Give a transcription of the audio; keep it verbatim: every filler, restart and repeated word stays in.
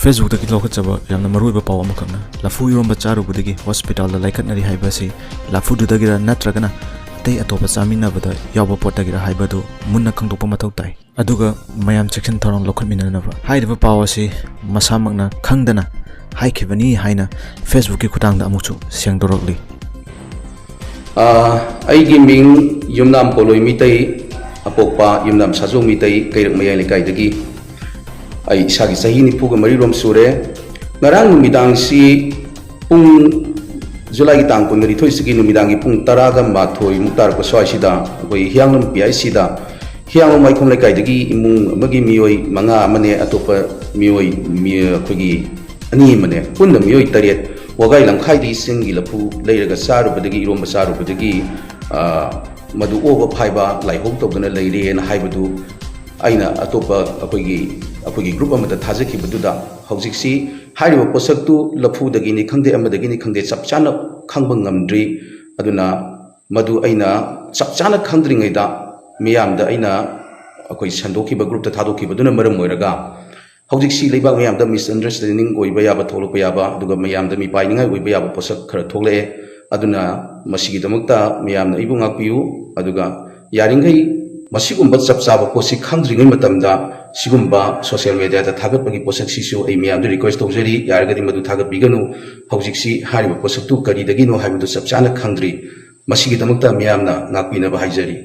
Facebookꯇꯒꯤ ꯂꯧꯈꯠꯆꯕ ꯌꯥꯝꯅ ꯃꯔꯨꯑꯣꯏꯕ ꯄꯥꯎ ꯑꯃꯈꯛꯅ, ꯂꯐꯨ ꯏꯔꯣꯝꯕ ꯆꯥꯔꯨꯕꯗꯒꯤ ꯍꯣꯁꯄꯤꯇꯥꯜꯗ ꯂꯥꯏꯀꯠꯅꯔꯤ ꯍꯥꯏꯕ ꯑꯁꯤ ꯂꯐꯨꯗꯨꯗꯒꯤꯔ ꯅꯠꯇ꯭ꯔꯒꯅ ꯑꯇꯩ ꯑꯇꯣꯞꯄ ꯆꯥꯃꯤꯟꯅꯕꯗ ꯌꯥꯎꯕ ꯄꯣꯠꯇꯒꯤꯔ ꯍꯥꯏꯕꯗꯨ ꯃꯨꯟꯅ ꯈꯪꯗꯣꯛꯄ ꯃꯊꯧ ꯇꯥꯏ꯫ ꯑꯗꯨꯒ ꯃꯌꯥꯝ ꯆꯦꯛꯁꯤꯟ ꯊꯧꯔꯥꯡ ꯂꯧꯈꯠꯃꯤꯟꯅꯅꯕ꯫ ꯍꯥꯏꯔꯤꯕ ꯄꯥꯎ ꯑꯁꯤ ꯃꯁꯥꯃꯛꯅ ꯈꯪꯗꯅ ꯍꯥꯏꯈꯤꯕꯅꯤ ꯍꯥꯏꯅ Facebookꯀꯤ ꯈꯨꯠꯊꯥꯡꯗ ꯑꯃꯨꯛꯁꯨ ꯁꯦꯡꯗꯣꯔꯛꯂꯤ꯫ ꯑꯥ, ꯑꯩꯒꯤ ꯃꯤꯡ ꯌꯨꯝꯅꯥꯝ ꯄꯣꯂꯣꯏ ꯃꯤꯇꯩ, ꯑꯄꯣꯛꯄ ꯌꯨꯝꯅꯥꯝ ꯁꯥꯖꯣꯡ ꯃꯤꯇꯩ, ꯀꯩꯔꯛ ꯃꯌꯥꯏ ꯂꯩꯀꯥꯏꯗꯒꯤ꯫ ꯑꯩ ꯏꯁꯥꯒꯤ ꯆꯍꯤ ꯅꯤꯐꯨꯒ ꯃꯔꯤ ꯔꯣꯝ ꯁꯨꯔꯦ꯫ ꯉꯔꯥꯡ ꯅꯨꯃꯤꯗꯥꯡꯁꯤ ꯄꯨꯡ, ꯖꯨꯂꯥꯏꯒꯤ ꯇꯥꯡ ꯀꯨꯟꯃꯔꯤꯊꯣꯏꯁꯤꯒꯤ ꯅꯨꯃꯤꯗꯥꯡꯒꯤ ꯄꯨꯡ ꯇꯔꯥꯒ ꯃꯥꯊꯣꯏꯃꯨꯛ ꯇꯥꯔꯛꯄ ꯁ꯭ꯋꯥꯏꯁꯤꯗ ꯑꯩꯈꯣꯏ ꯍꯤꯌꯥꯡꯂꯝ ꯄꯤ ꯑꯥꯏ ꯁꯤꯗ ꯍꯤꯌꯥꯡꯂꯝ ꯋꯥꯏꯈꯣꯝ ꯂꯩꯀꯥꯏꯗꯒꯤ ꯏꯃꯨꯡ ꯑꯃꯒꯤ ꯃꯤꯑꯣꯏ ꯃꯉꯥ ꯑꯃꯅꯦ, ꯑꯇꯣꯞꯄ ꯃꯤꯑꯣꯏ, ꯃꯤ-, ꯑꯩꯈꯣꯏꯒꯤ ꯑꯅꯤ ꯑꯃꯅꯦ, ꯄꯨꯟꯅ ꯃꯤꯑꯣꯏ ꯇꯔꯦꯠ ꯋꯥꯒꯥꯏ ꯂꯝꯈꯥꯏꯗꯒꯤ ꯆꯤꯡꯒꯤ ꯂꯐꯨ ꯂꯩꯔꯒ ꯆꯥꯔꯨꯕꯗꯒꯤ, ꯏꯔꯣꯝꯕ ꯆꯥꯔꯨꯕꯗꯒꯤ, ꯑ, ꯃꯗꯨ ꯑꯣꯕ ꯐꯥꯏꯕ ꯂꯥꯏꯍꯧ ꯇꯧꯗꯨꯅ ꯂꯩꯔꯦꯅ ꯍꯥꯏꯕꯗꯨ ꯑꯩꯅ ꯑꯇꯣꯞꯄ ꯑꯩꯈꯣꯏꯒꯤ, ꯑꯩꯈꯣꯏꯒꯤ group ꯑꯃꯗ ꯊꯥꯖꯈꯤꯕꯗꯨꯗ, ꯍꯧꯖꯤꯛꯁꯤ ꯍꯥꯏꯔꯤꯕ ꯄꯣꯠꯁꯛꯇꯨ ꯂꯐꯨꯗꯒꯤꯅꯤ ꯈꯪꯗꯦ, ꯑꯃꯗꯒꯤꯅꯤ ꯈꯪꯗꯦ, ꯆꯞ ꯆꯥꯅ ꯈꯪꯕ ꯉꯝꯗ꯭ꯔꯤ꯫ ꯑꯗꯨꯅ ꯃꯗꯨ ꯑꯩꯅ ꯆꯞ ꯆꯥꯅ ꯈꯪꯗ꯭ꯔꯤꯉꯩꯗ ꯃꯤꯌꯥꯝꯗ ꯑꯩꯅ ꯑꯩꯈꯣꯏ ꯁꯟꯗꯣꯛꯈꯤꯕ, groupꯇ ꯊꯥꯗꯣꯛꯈꯤꯕꯗꯨꯅ ꯃꯔꯝ ꯑꯣꯏꯔꯒ ꯍꯧꯖꯤꯛꯁꯤ ꯂꯩꯕꯥꯛ ꯃꯌꯥꯝꯗ misunderstanding ꯑꯣꯏꯕ ꯌꯥꯕ, ꯊꯣꯛꯂꯛꯄ ꯌꯥꯕ, ꯑꯗꯨꯒ ꯃꯌꯥꯝꯗ ꯃꯤꯄꯥꯏꯅꯤꯡꯉꯥꯏ ꯑꯣꯏꯕ ꯌꯥꯕ ꯄꯣꯠꯁꯛ ꯈꯔ ꯊꯣꯛꯂꯛꯑꯦ꯫ ꯑꯗꯨꯅ ꯃꯁꯤꯒꯤꯗꯃꯛꯇ ꯃꯌꯥꯝꯅ ꯑꯩꯕꯨ ꯉꯥꯛꯄꯤꯌꯨ꯫ ꯑꯗꯨꯒ ꯌꯥꯔꯤꯈꯩ ꯃꯁꯤꯒꯨꯝꯕ ꯆꯞ ꯆꯥꯕ ꯄꯣꯠꯁꯤ ꯈꯪꯗ꯭ꯔꯤꯉꯩ ꯃꯇꯝꯗ ꯁꯤꯒꯨꯝꯕ social mediaꯗ ꯊꯥꯒꯠꯄꯒꯤ ꯄꯣꯠꯁꯛꯁꯤꯁꯨ ꯑꯩ ꯃꯌꯥꯝꯗ request ꯇꯧꯖꯔꯤ, ꯌꯥꯔꯒꯗꯤ ꯃꯗꯨ ꯊꯥꯒꯠꯄꯤꯒꯅꯨ꯫ ꯍꯧꯖꯤꯛꯁꯤ ꯍꯥꯏꯔꯤꯕ ꯄꯣꯠꯁꯛꯇꯨ ꯀꯔꯤꯗꯒꯤꯅꯣ ꯍꯥꯏꯕꯗꯨ ꯆꯞ ꯆꯥꯅ ꯈꯪꯗ꯭ꯔꯤ꯫ ꯃꯁꯤꯒꯤꯗꯃꯛꯇ ꯃꯤꯌꯥꯝꯅ ꯉꯥꯛꯄꯤꯅꯕ ꯍꯥꯏꯖꯔꯤ꯫